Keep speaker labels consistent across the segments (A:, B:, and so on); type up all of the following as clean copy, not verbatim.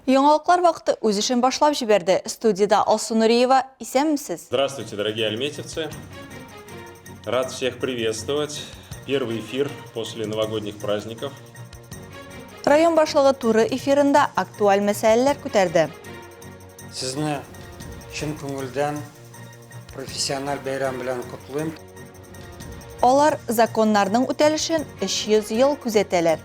A: Яңалыклар вакыты үз эшен башлап җибәрде. Студиядә Алсу Нуриева, исәнмесез!
B: Здравствуйте, дорогие альметьевцы! Рад всех приветствовать. Первый эфир после новогодних праздников.
A: Район башлыгы туры эфирында актуаль мәсьәләләр күтәрде.
C: Сезне чын күңелдән профессиональ бәйрәм белән котлыйм.
A: Алар законнарның үтәлешен 300 ел күзәтәләр.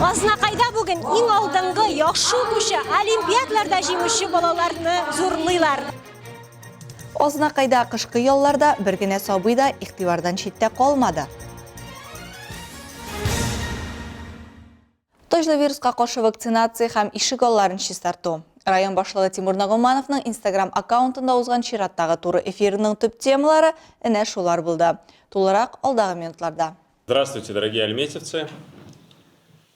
D: Азнакайда бүген иң алдынгы, яхшы укучы, олимпиадаларда җиңүче балаларны зурлыйлар.
A: Азнакайда кышкы ялларда бер генә сабый да игътибардан читтә калмады. Таҗлы вируска каршы вакцинация һәм ишек алларын чистарту. Район башлыгы Тимур Нагумановның Instagram аккаунтында узган чираттагы туры эфирының төп темалары әнә шулар булды. Тулырак алдагы минутларда.
B: Здравствуйте, дорогие альметьевцы!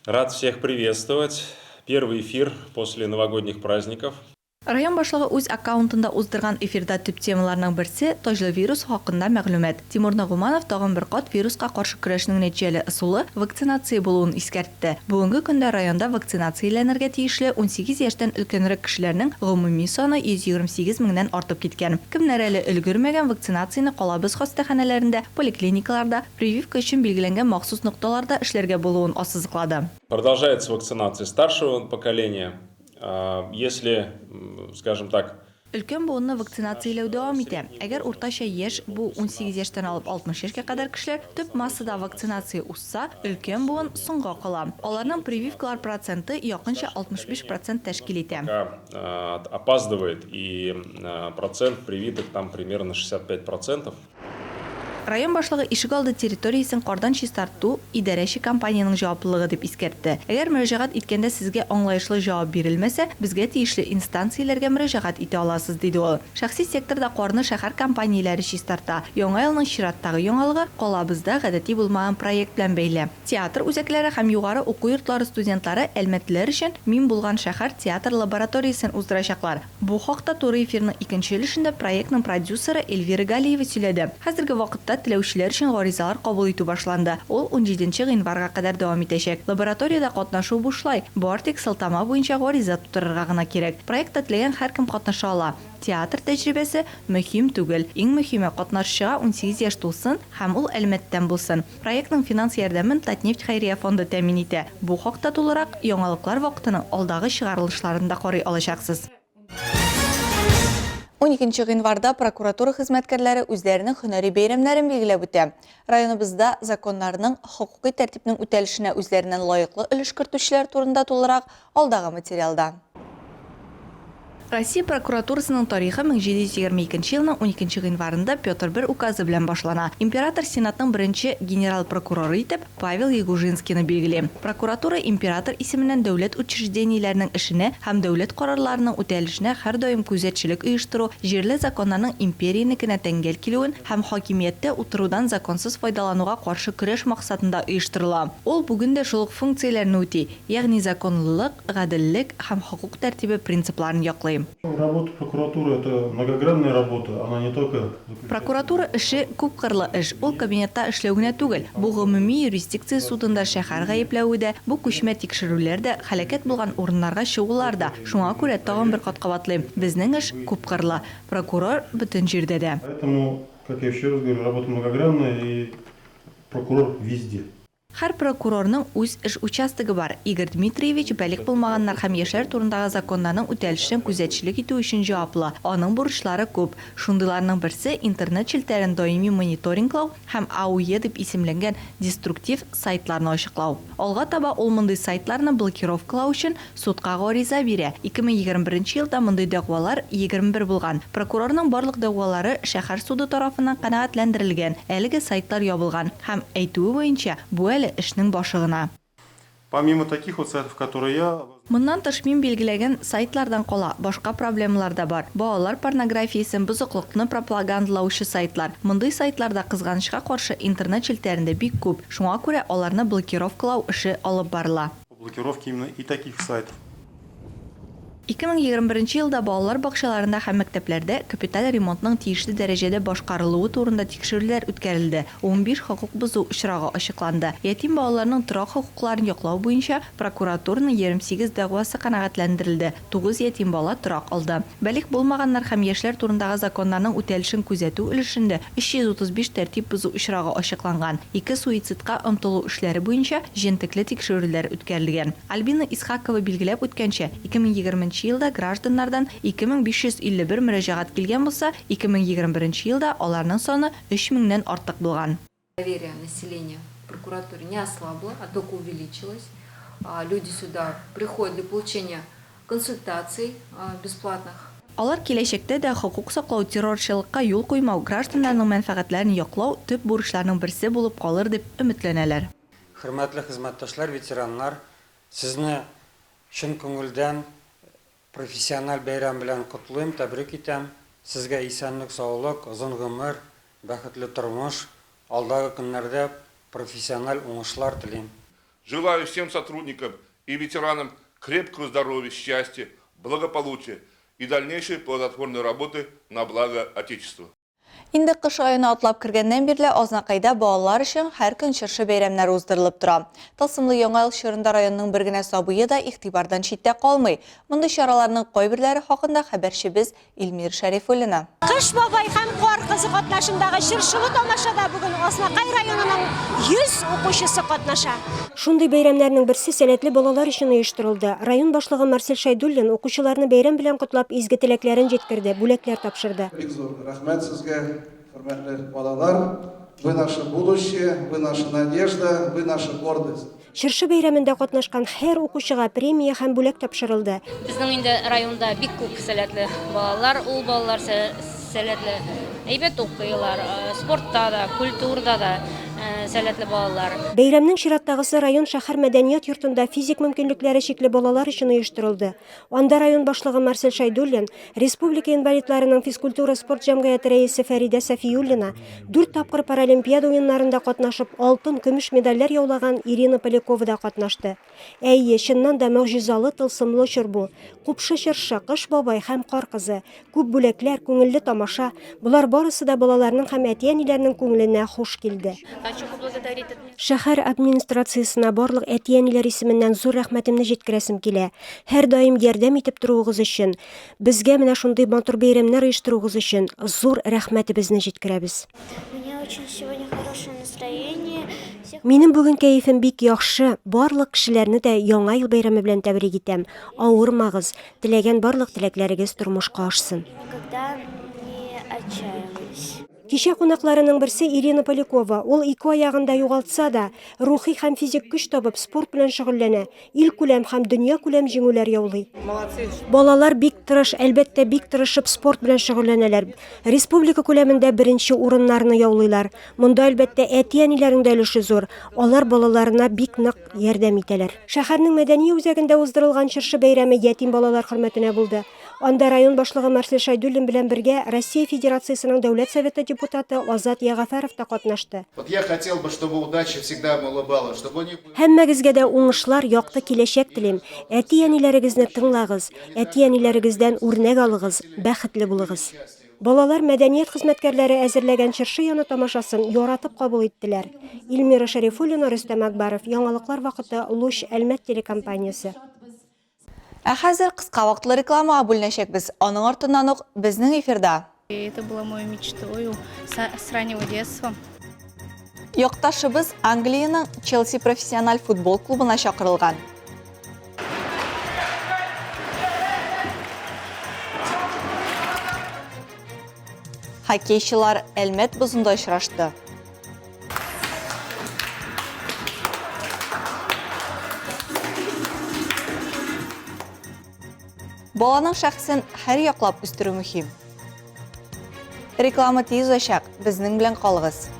B: Рад всех приветствовать. Первый эфир после новогодних праздников.
A: Район башлыгы үз аккаунтында уздырган эфирда төп темаларның берсе, таҗлы вирус хакында мәгълүмат. Тимур Нагуманов тагын бер кат вируска каршы көрәшнең нәтиҗәле ысулы, вакцинация булуын искәртте. Бүгенге көндә районда вакцинацияләнергә тиешле 18 яшьтән өлкәнрәк кешеләрнең гомуми саны 128 меңнән артып киткән. Кемнәр әле өлгермәгән, вакцинацияне калабыз хастаханәләрендә, поликлиникаларда, Прививка өчен билгеләнгән махсус нокталарда эшләргә булуын ассызыклады.
B: Продолжается вакцинация старшего поколения. Если, скажем так,
A: Өлкән буынны вакцинацияләү дәвам итә. Әгәр уртача яшь, бу 18 яшьтән алып 60 яшькә кадәр кешеләр, төп массада вакцинация узса, өлкән буын соңга кала. Аларның прививкалар проценты якынча 65 процент тәшкил итә.
B: Пока опаздывает, и процент привитых там примерно 65 процентов.
A: Район башлыгы ишегалды территориясен кардан чистарту идарәче компаниянең җаваплылыгы дип искәртте. Әгәр мөрәҗәгать иткәндә сезгә аңлаешлы җавап бирелмәсә, безгә тиешле инстанцияләргә мөрәҗәгать итә аласыз, диде ул. Шәхси секторда карны шәһәр компанияләре чистарта. Яңа елның чираттагы яңалыгы калабызда гадәти булмаган проект белән бәйле. Театр үзәкләре һәм югары уку йортлары студентлары әлмәтлеләр өчен Мин булган шәһәр театр лабораториясен уздырачаклар. Бу хакта туры эфирның икенче өлешендә проектның продюсеры Эльвира Галиева сөйләде. Хәзерге вакытта теләүчеләр өчен гаризалар кабул итү башланды. Ул унҗиденче гыйнварга кадәр дәвам итәчәк. Лабораториядә катнашу бушлай, бар тик сылтама буенча гариза тутырырга гына кирәк. Проектта теләгән һәркем катнаша ала. Театр тәҗрибәсе мөһим түгел. Иң мөһиме, катнашучыга 18 яшь тулсын һәм ул Әлмәттән булсын. Проектның финанс ярдәмен Татнефть хәйрия фонды тәэмин итә. Бу хакта тулырак Яңалыклар вакытының алдагы чыгарылышларында карый алачаксыз. Уникенче гыйнварда прокуратура хезмәткәрләре үзләренең һөнәри бәйрәмнәрен билгеләп үтә. Районыбызда законнарның, хокукый тәртипнең үтәлешенә үзләреннән лаеклы өлеш кертүчеләр турында тулырак алдагы материалда. Россия прокуратурасының тарихы 1722 елның уникенче гыйнварында Петр I указы белән башлана. Император Сенатның беренче генерал-прокуроры итеп Павел Ягужинскийны билгели. Прокуратура император исеменнән дәүләт учреждениеләренең эшенә һәм дәүләт карарларының үтәлешенә һәрдаим күзәтчелек оештыру, җирле законнарның империянекенә тәңгәл килүен һәм хакимияттә утырудан законсыз файдалануга каршы көрәш максатында оештырыла. Ул бүген дә шул ук функцияләрне үти, ягъни законлылык, гаделлек һәм хокук тәртибе принципларын яклый.
E: Работа прокуратуры, это многогранная работа, она не только заключается.
A: Прокуратура эше, күпкырлы эш, ул кабинетта эшләү генә түгел, бу гомуми юрисдикция судында шәһәр гаепләве дә, бу күчмә тикшерүләр дә, һәлакәт булган урыннарга чыгулар да. Шуңа күрә тагын бер кат кабатлыйм, безнең эш күпкырлы. Прокурор бөтен җирдә дә.
E: Поэтому, как я еще раз говорю, работа многогранная и прокурор везде.
A: Һәр прокурорның үз эш участогы бар. Игорь Дмитриевич балигъ булмаганнар һәм яшьләр турындагы законнарның үтәлешен күзәтчелек итү өчен җаваплы. Аның бурычлары күп. Шундыйларның берсе, интернет челтәрен даими мониторинглау һәм АУЕ дип исемләнгән деструктив сайтларны ачыклау. Алга таба ул мондый сайтларны блокировкалау өчен Судка гариза бирә. 2021 елда мондый дәгъвалар 21 булган. Прокурорның барлык дәгъвалары шәһәр суды тарафыннан канәгатьләндерелгән, әлеге сайтлар ябылган. Һәм, әйтүе буенча, бу әле эшнең башы гына.
E: Помимо таких вот сайтов, которые я.
A: Моннан тыш, мин билгеләгән сайтлардан кала, башка проблемалар да бар. Балалар порнографиясен, бозыклыкны проплагандалаучы сайтлар. Мондый сайтлар да, кызганычка каршы, интернет челтәрендә бик күп. Шуңа күрә аларны блокировкалау эше алып барыла.
E: По блокировке именно и таких сайтов.
A: 2021 елда балалар бакчаларында һәм мәктәпләрдә капиталь ремонтның тиешле дәрәҗәдә башкарылуы турында тикшерүләр үткәрелде, 15 хокук бозу очрагы ачыкланды. Ятим балаларның торак хокукларын яклау буенча прокуратураның 28 дәгъвасы канәгатьләндерелде, 9 ятим бала торак алды. Балигъ булмаганнар һәм яшьләр турындагы законнарның үтәлешен күзәтү өлешендә 335 тәртип бозу очрагы ачыкланган, ике суицидка омтылу эшләре буенча җентекле тикшерүләр үткәрелгән. Альбина Исхакова билгеләп үткәнчә, 2020 нче елда гражданнардан 2551 мөрәҗәгать килгән булса, 2021 елда аларның саны 3 меңнән артык булган.
F: Доверие населения прокуратуре не ослабло, а только увеличилось. Люди сюда приходят для получения консультаций бесплатных.
A: Алар киләчәктә дә хокук саклау, террорчылыкка юл куймау, гражданнарның мәнфәгатьләрен яклау төп бурычларның берсе булып калыр дип өметләнәләр.
C: Хөрмәтле хезмәттәшләр, ветераннар, сезне чын күңелдән профессиональ бәйрәм белән котлыйм, тәбрик итәм. Сезгә исәнлек-саулык, озын гомер, бәхетле тормыш, алдагы көннәрдә профессиональ уңышлар телим.
G: Желаю всем сотрудникам и ветеранам крепкого здоровья, счастья, благополучия и дальнейшей плодотворной работы на благо Отечества.
A: Инде кыш аена атлап кергәннән бирле Азнакайда балалар өчен һәр көн чыршы бәйрәмнәре уздырылып тора. Тылсымлы Яңа ел чорында районның бер генә сабые да игътибардан читтә калмый. Мондый чараларның кайберләре хакында хәбәрчебез Илмира Шәрифуллина.
D: Кыш бабай һәм Кар кызы катнашындагы чыршылы тамашада бүген Азнакай районының 100 укучысы катнаша. Шундый бәйрәмнәрнең берсе сәләтле балалар өчен оештырылды. Район башлыгы Марсель Шәйдуллин укучыларны бәйрәм белән котлап изге теләкләрен җиткерде, бүләкләр тапшырды.
H: Бик зур рәхмәт сезгә, хөрмәтле балалар. Вы наше будущее, вы наша надежда, вы наша гордость.
D: Чыршы бәйрәмендә катнашкан һәр укучыга премия һәм бүләк тапшырылды.
I: Безнең инде районда бик күп сәләтле балалар, ул балалар сәләтле, әйбәт укыйлар, спортта да, культурада да сәләтле балалар.
D: Бәйрәмнең чираттагысы район-шәһәр мәдәният йортында физик мөмкинлекләре чикле балалар өчен оештырылды. Анда район башлыгы Марсель Шәйдуллин, республика инвалидларының физкультура-спорт җәмгыяте рәисе Фәридә Сафиуллина, дүрт тапкыр Паралимпиада уеннарында катнашып, алтын, көмеш медальләр яулаган Ирина Полякова да катнашты. Әйе, чыннан да могҗизалы, тылсымлы чор бу. Купшы чыршы, Кыш бабай һәм Кар кызы, күп бүләкләр, күңелле тамаша, болар барысы да балаларның һәм әти-әниләрнең күңеленә хуш килде. Шәһәр администрациясенә барлык әти-әниләр исеменнән зур рәхмәтемне җиткерәсем килә. Һәрдаим ярдәм итеп торуыгыз өчен, безгә менә шундый матур бәйрәмнәр оештыруыгыз өчен зур рәхмәтебезне җиткерәбез. Минем бүген кәефем бик яхшы, барлык кешеләрне дә Яңа ел бәйрәме белән тәбрик итәм. Авырмагыз, теләгән барлык теләкләрегез тормышка ашсын. Кичә кунакларының берсе Ирина Полякова. Ул ике аягын да югалтса да, рухи һәм физик көч табып, спорт белән шөгыльләнә, илкүләм һәм дөньякүләм җиңүләр яулый. Балалар бик тырыш, әлбәттә, бик тырышып спорт белән шөгыльләнәләр. Республика күләмендә беренче урыннарны яулыйлар. Монда, әлбәттә, әти-әниләрнең дә өлеше зур. Алар балаларына бик нык ярдәм итәләр. Шәһәрнең мәдәни үзәгендә уздырылган чыршы бәйрәме ятим балалар хөрмәтенә булды. Анда район башлыгы Марсель Шәйдуллин белән бергә Россия Федерациясенең Дәүләт Советы депутаты Азат Ягафәров та катнашты.
J: Вот я хотел бы, чтобы удача всегда им улыбалась, чтобы у них.
D: Һәммәгезгә дә уңышлар, якты киләчәк телим. Әти-әниләрегезне тыңлагыз, әти-әниләрегездән үрнәк алыгыз, бәхетле булыгыз. Балалар мәдәният хезмәткәрләре әзерләгән чыршы яны тамашасын яратып кабул иттеләр. Илмира Шәрифуллина, Рөстәм Акбаров, Яңалыклар вакыты, Луч, Әлмәт телекомпаниясе.
A: Ә хәзер кыска вакытлы рекламага бүленәчәкбез. Аның артыннан ук безнең эфирда.
K: Это было моей мечтою с раннего детства.
A: Якташыбыз Англиянең Челси профессиональ футбол клубына чакырылган. Хоккейчылар Әлмәт бозында очрашты. Баланың шәхесен һәр яклап үстерү мөһим. Реклама тиз узачак, безнең белән калыгыз.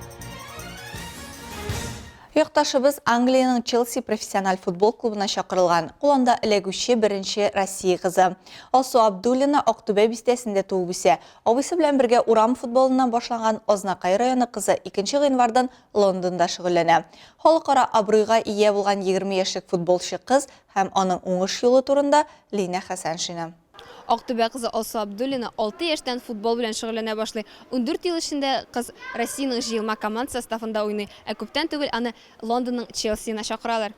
A: Якташыбыз Англиянең Челси профессиональ футбол клубына чакырылган. Ул анда эләгүче беренче Россия кызы. Алсу Абдуллина Актүбә бистәсендә туып үсә. Абыйсы белән бергә урам футболыннан башланган Азнакай районы кызы икенче гыйнвардан Лондонда шөгыльләнә. Халыкара абруйга ия булган 20 яшьлек футболчы кыз һәм аның уңыш юлы турында Линә Хәсәншина.
L: Актүбә кызы Алсу Абдуллина 6 яшьтән футбол белән шөгыльләнә башлый. 14 ел эчендә кыз Россиянең җыелма команда составында уйный, ә күптән түгел аны Лондонның Челсиена чакыралар.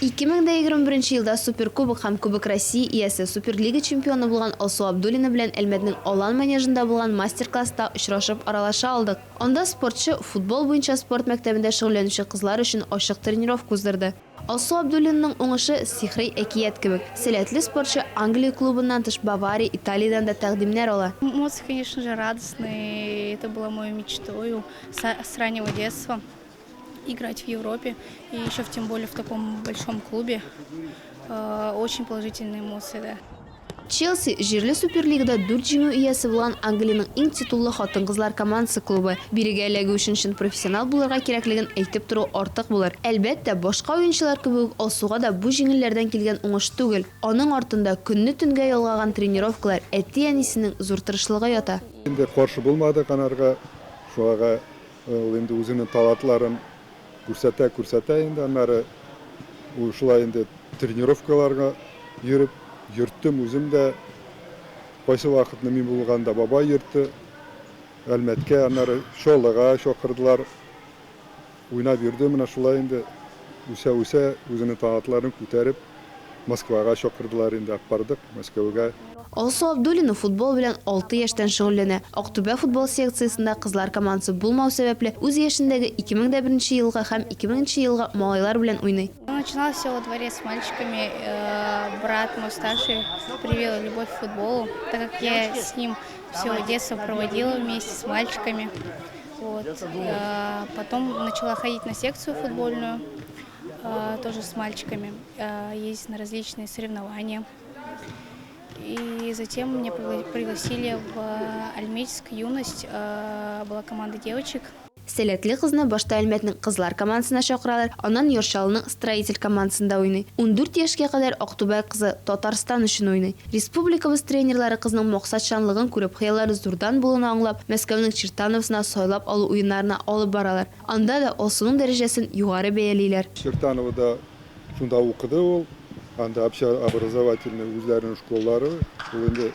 L: 2021 елда Суперкубок һәм Кубок России иясе, Суперлига чемпионы булган Алсу Абдуллина белән Әлмәтнең Алан манежында булган мастер-класста очрашып аралаша алдык. Анда спортчы футбол буенча спорт мәктәбендә шөгыльләнүче кызлар өчен ачык тренировка уздырды. Алсу Абдуллинаның уңышы сихри әкият кебек. Сәләтле спортчы Англия клубыннан тыш Бавария, Италиядән дә тәкъдимнәр ала.
K: Эмоции, конечно же, радостные. Это было моей мечтою с раннего детства играть в Европе и еще в тем более в таком большом клубе. Очень положительные эмоции, да.
L: Челси, җирле Суперлигада дүрт җиңү иясе булган Англиянең иң титуллы хатын-кызлар командасы клубы. Бирегә эләгү өчен чын профессионал булырга кирәклеген әйтеп тору артык булыр. Әлбәттә, башка уенчылар кебек үк Алсуга да бу җиңелләрдән килгән уңыш түгел. Аның артында көнне төнгә ялгаган тренировкалар, әти-әнисенең зур тырышлыгы ята.
M: Инде каршы булмадык анарга, шуңага Ул инде үзенең талантларын күрсәтә, күрсәтә инде. Аннары ул шулай инде тренировкаларга йөреп, йөрттем үзем дә. Кайсы вакытны мин булганда бабай йөртте. Әлмәткә, аннары Чаллыга чакырдылар. Уйнап йөрде менә шулай инде. Үсә-үсә үзенең талантларын күтәреп, Москвага чакырдылар инде, аппардык Мәскәүгә.
L: Алсу Абдуллина футбол белән алты яшьтән шөгыльләнә. Актүбә футбол секциясендә кызлар командасы булмау сәбәпле, үз яшендәге 2001 нче елгы һәм 2000 нче елгы малайлар белән уйный.
K: Начиналось все во дворе с мальчиками. Брат мой старший привил любовь к футболу, так как я с ним все детство проводила вместе с мальчиками. Вот. Потом начала ходить на секцию футбольную, тоже с мальчиками, ездить на различные соревнования. И затем меня пригласили в Альметьевск «Юность», была команда девочек.
L: Сәләтле кызны башта Әлмәтнең кызлар командасына чакыралар, аннан Яр Чаллының Строитель командасында уйный. 14 яшькә кадәр Актүбә кызы Татарстан өчен уйный. Республикабыз тренерлары кызның максатчанлыгын күреп, хыяллары зурдан булуны аңлап, Мәскәүнең Чертановосына сайлап алу уеннарына алып баралар. Анда да Алсуның дәрәҗәсен югары бәялиләр.
M: Чертановода Шунда укыды ул, анда общеобразовательный үзләренең школалары, ул инде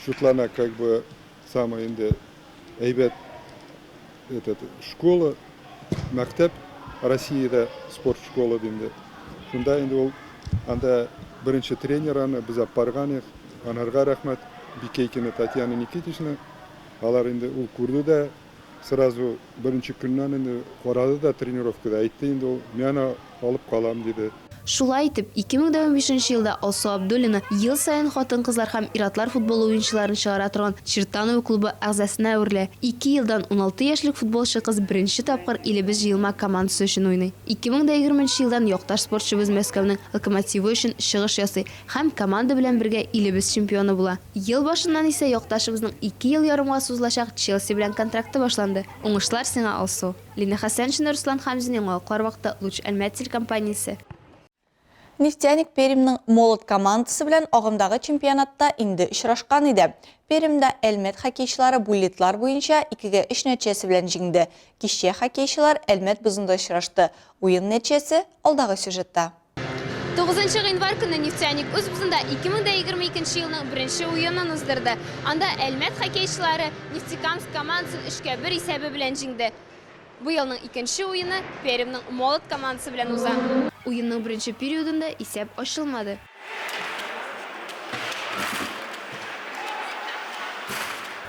M: шутлана как бы самый инде әйбәт этот школа, мәктәп Россиядә спорт школа инде. Шунда инде ул анда беренче тренер аны без алып барган идек, анарга рәхмәт, Бикейкина Татьяна Никитична, алар инде ул күрде дә, Сразу беренче көннән инде карады да тренировкада, әйтте инде ул, мин аны алып калам, диде.
L: Шулай итеп, 2015 нче елда Алсу Абдуллина ел саен хатын-кызлар һәм ир-атлар футболы уенчыларын чыгара торган Чертаново клубы әгъзасына әверелә. Ике елдан 16 яшьлек футболчы кыз беренче тапкыр илебез җыелма командасы өчен уйный. 2020 нче елдан якташ спортчыбыз Мәскәүнең Локомотивы өчен чыгыш ясый һәм команда белән бергә илебез чемпионы була. Ел башыннан исә якташыбызның ике ел ярымга сузылачак Челси белән контракты башланды. Уңышлар сиңа, Алсу! Лина Хәсәншина, Руслан Хәмзин, Яңалыклар вакыты, Луч Әлмәт телекомпаниясе.
N: Нефтяник Пермьнең Молот командасы белән агымдагы чемпионатта инде очрашкан иде. Пермьдә Әлмәт хоккейчылары буллитлар буенча 2 гә 3 нәтиҗәсе белән җиңде. Кичә хоккейчылар Әлмәт бозында очрашты. Уен нәтиҗәсе алдагы сюжетта.
L: 9 гыйнвар көнне Нефтяник үз бозында 2022 елның беренче уенын уздырды. Анда Әлмәт хоккейчылары Нефтекамск командасын 3 кә 1 исәбе белән җиңде. Бу елның икенче уены Пермьның Молот командасы белән уза. Уенның беренче периодында исәп ачылмады.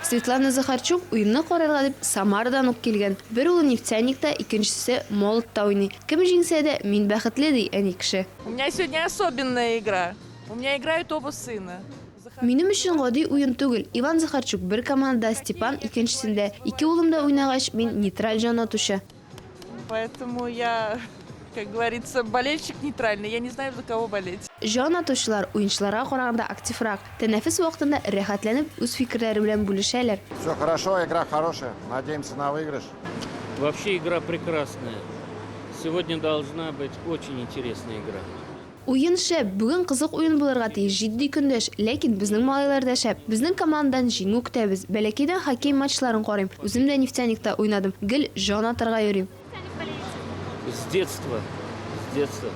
L: Светлана Захарчук уенны карарга дип Самарадан ук килгән. Бер улы Нефтяникта, икенчесе Молотта уйный. Кем җиңсә дә, мин бәхетле, ди әни кеше.
O: У меня сегодня особенная игра. У меня играют оба сына.
L: Минем өчен гади уен түгел. Иван Захарчук бер командада, Степан икенчесендә. Ике улым да уйнагач, мин нейтраль җан атучы.
O: Поэтому я, как говорится, болельщик нейтральный. Я не знаю, за кого болеть.
L: Җан атучылар уенчыларга караганда активрак. Тәнәфес вакытында рәхәтләнеп үз фикерләре белән бүлешәләр.
J: Все хорошо, игра хорошая. Надеемся на выигрыш.
P: Вообще игра прекрасная. Сегодня должна быть очень интересная игра.
L: Уен шәп, бүген кызык уен булырга тиеш, җитди көндәш, ләкин безнең малайлар да шәп. Безнең командадан җиңү көтәбез. Бәләкәйдән хоккей матчларын карыйм, үзем дә Нефтяник та уйнадым, гел җан атарга йөрим.
P: С детства, с детства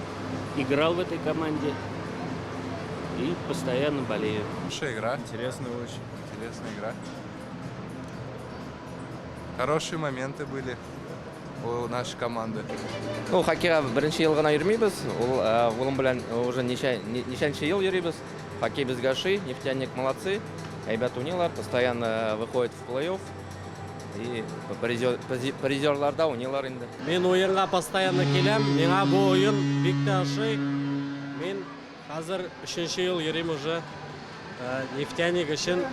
P: играл в этой команде. и постоянно болею.
Q: Хорошая игра. Интересная очень. Интересная игра. Хорошие моменты были у нашей команды.
R: Ну, хоккейга беренче ел гына йөрмибез. Ул улым белән уже ничә ничәнче ел йөрибез. Хоккей безгә ошый, Нефтяник молодцы. Әйбәт уйныйлар, постоянно выходят в плей-офф. И призерларда уйныйлар инде.
S: Мин уенга постоянно киләм. Миңа бу уен бик тә ошый. Мин хәзер өченче ел йөрим уже Нефтяник өчен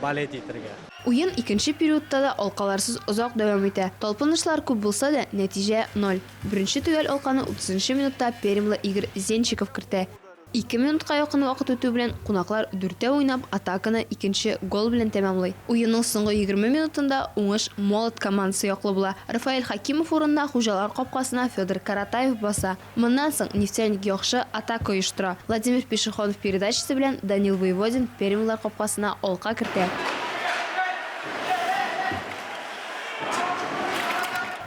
S: болеть итергә.
L: Уен икенче периодта да алкаларсыз озак дәвам итә. Талпынышлар күп булса да, нәтиҗә, ноль. Беренче төгәл алканы утызынчы минутта пермьлы Игорь Зенщиков кертә. Ике минутка якын вакыт үтү белән, кунаклар дүртәү уйнап, атаканы икенче гол белән тәмамлый. Уенның соңгы 20 минутында уңыш Молот командасы яклы була. Рафаэль Хәкимов урынына хуҗалар капкасына Федор Каратаев баса. Моннан соң Нефтяник яхшы атака оештыра. Владимир Пешехонов передачасы белән Данил Воеводин пермьлылар капкасына алка кертә.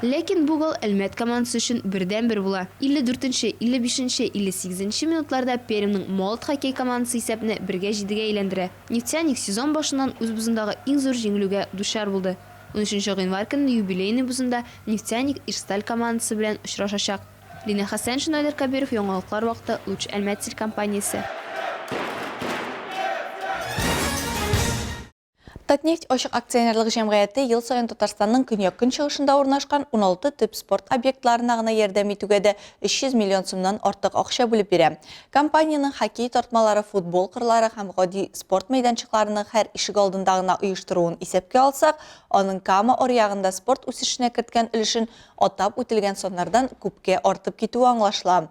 L: Ләкин бу гол Әлмәт командасы өчен бердәнбер була. 54 нче, 55 нче, 58 нче минутларда Пермьнең Молот хоккей командасы исәпне бергә җидегә әйләндерә. Нефтяник сезон башыннан үз бозындагы иң зур җиңелүгә дучар булды. Унөченче гыйнвар көнне Юбилейный бозында Нефтяник Ижсталь командасы белән очрашачак. Лина Хәсәншина, Айдар Кәбиров, Яңалыклар вакыты, Луч Әлмәт телекомпаниясе.
N: Татнефть ачык акционерлык җәмгыяте ел саен Татарстанның көньяк-көнчыгышында урнашкан 16 төп спорт объектларына гына ярдәм итүгә дә 300 миллион сумнан артык акча бүлеп бирә. Компаниянең хоккей тартмалары, футбол кырлары һәм гади спорт мәйданчыкларының һәр ишегалдында гына оештыруын исәпкә алсак, аның Кама аръягында спорт үсешенә керткән өлешен атап үтелгән саннардан күпкә артып китүе аңлашыла.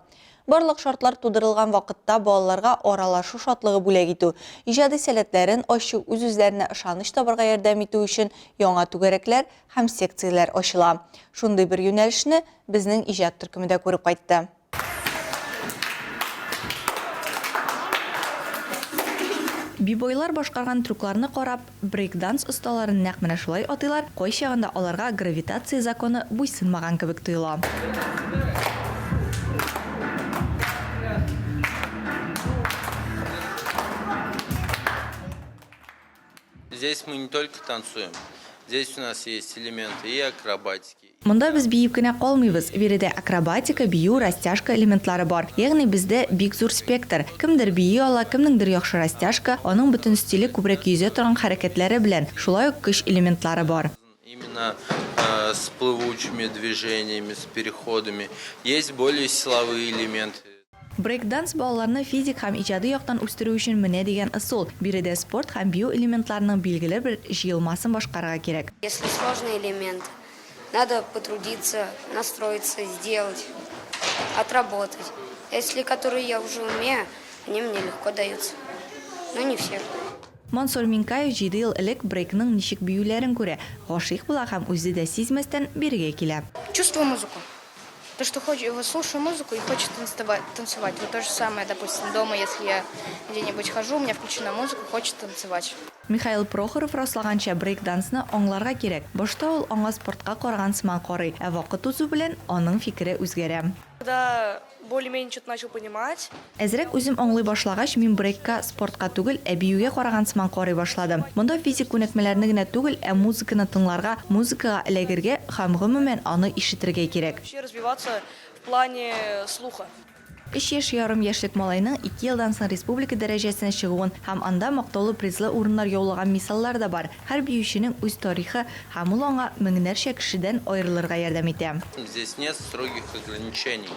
N: Барлык шартлар тудырылган вакытта балаларга аралашу шатлыгы бүләк итү, иҗади сәләтләрен ачу, үз-үзләренә ышаныч табарга ярдәм итү өчен яңа түгәрәкләр һәм секцияләр ачыла. Шундый бер юнәлешне безнең иҗат төркеме дә күреп кайтты.
A: Бибойлар башкарган трюкларны карап, Брейк-данс осталарын нәкъ менә шулай атыйлар, кайчагында аларга гравитация законы буйсынмаган кебек тоела.
T: Здесь мы не только танцуем, здесь у нас есть элементы и акробатики.
A: Монда без биеп кенә калмыйбыз, биредә акробатика, бию, растяжка элементлары бар. Ягъни бездә бик зур спектр. Кемдер бии ала, кемнеңдер яхшы растяжка, аның бөтен стиле күбрәк йөзә торган хәрәкәтләре белән, шулай ук көч элементлары бар.
T: Именно с плывучими движениями, с переходами. Есть более силовые элементы.
A: Брейк-данс балаларны физик һәм иҗади яктан үстерү өчен менә дигән ысул. Биредә спорт һәм бию элементларының билгеле бер җыелмасын башкарырга кирәк.
U: Если сложный элемент, надо потрудиться, настроиться, сделать, отработать. Если которые я уже умею, они мне легко даются. Но не все.
A: Мансур Минкаев җиде ел элек брейкның ничек биюләрен күрә, гашыйк була һәм үзе дә сизмәстән бирегә килә.
K: Чувствую музыку. То, что хоч, вот слушаю музыку и хочется танцевать, танцевать. Вот то же самое, допустим, дома, если я где-нибудь хожу, у меня включена музыка, хочется танцевать.
A: Михаил Прохоров раслаганча, брейк-дансны аңларга кирәк. Башта ул аңа спортка караган сыман карый, ә вакыт узу белән аның фикере үзгәрә.
V: Когда более-менее что-то начал понимать.
A: Әзрәк үзем аңлый башлагач, мин брейкка спортка түгел, ә биюгә караган сыман карый башладым. Монда физик күнекмәләрне генә түгел, ә музыканы тыңларга, музыкага эләгергә һәм, гомумән, аны ишетергә кирәк.
V: Вообще развиваться в плане слуха.
A: Өч яшь ярым яшьлек малайның ике елдан соң республика дәрәҗәсенә чыгуын һәм анда мактаулы призлы урыннар яулаган мисаллар да бар. Һәр биюченең үз тарихы һәм ул аңа меңнәрчә кешедән аерылырга ярдәм итә.
T: Здесь нет строгих ограничений.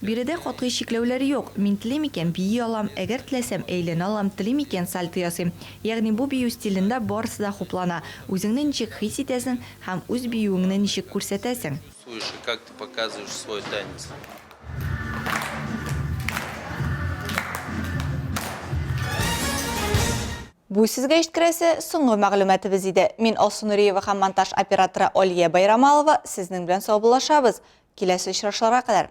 A: Биредә катгый чикләүләр юк. Мин телим икән, бии алам, әгәр теләсәм, әйләнә алам, телим икән, сальто ясыйм. Ягъни бу бию стилендә барысы да хуплана. Үзеңне ничек хис итәсең һәм үз биюеңне ничек күрсәтәсең.
T: Чувствуешь и как ты показываешь свой танец.
N: Бу сезгә җиткерәсе соңгы мәгълүматыбыз иде. Мин Алсу Нуриева һәм монтаж операторы Алия Байрамалова сезнең белән саубуллашабыз. Киләсе очрашларга кадәр!